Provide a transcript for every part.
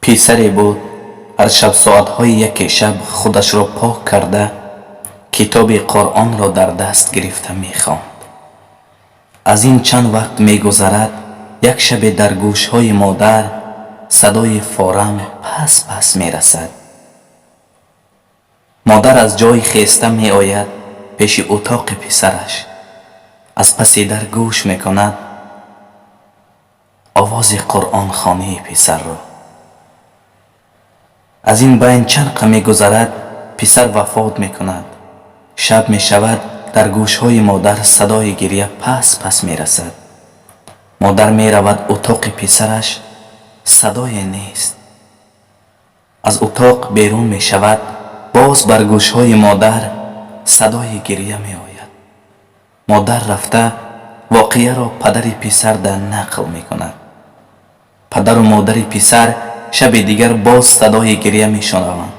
Писаре буд, ҳар шаб соатҳои яке шаб худашро пок карда, китоби Қуръонро дар даст гирифта мехонд. Аз ин чанд вақт мегузарад, як шабе дар гӯшҳои модар садои форам пас пас мерасад. Модар аз ҷой хеста меояд пеши утоқи писараш. Аз паси дар гӯш мекунад овози қуръонхонии писарро. Аз ин байн чанд қа мегузарад, писар вафот мекунад. Шаб мешавад, дар гӯшҳои модар садои гиря пас пас мерасад. Модар меравад утоқи писараш, садое нест. Аз утоқ берун мешавад, боз бар гӯшҳои модар садои гиря меояд. Модар рафта воқеаро падари писар дар нақл мекунад. Падару модари писар шаби дигар боз садои гиря мешунаванд.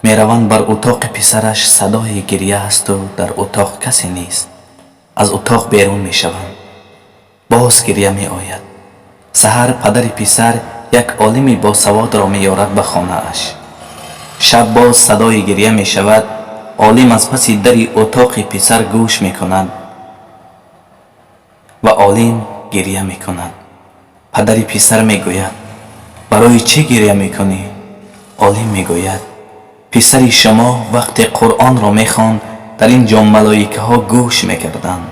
Мераванд бар утоқи писараш, садои гиря асту дар утоқ касе нест. Аз утоқ берун мешаванд, боз гиря меояд. Саҳар падари писар як олими босаводро меёрад ба хонааш. Шаб боз садои гиря мешавад. Олим аз паси дари утоқи писар гӯш мекунад ва олим гиря мекунад. Падари писар мегӯяд: «Барои чӣ гиря мекунӣ?» Олим мегӯяд: «Писари шумо вақте Қуръонро мехонд, дар ин ҷо малоикаҳо гӯш мекарданд.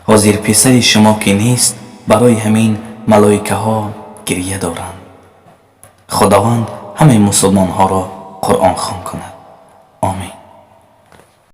Ҳозир писари шумо ки нест, барои ҳамин малоикаҳо гиря доранд». Худованд ҳамаи мусулмонҳоро қуръонхон кунад. Омин.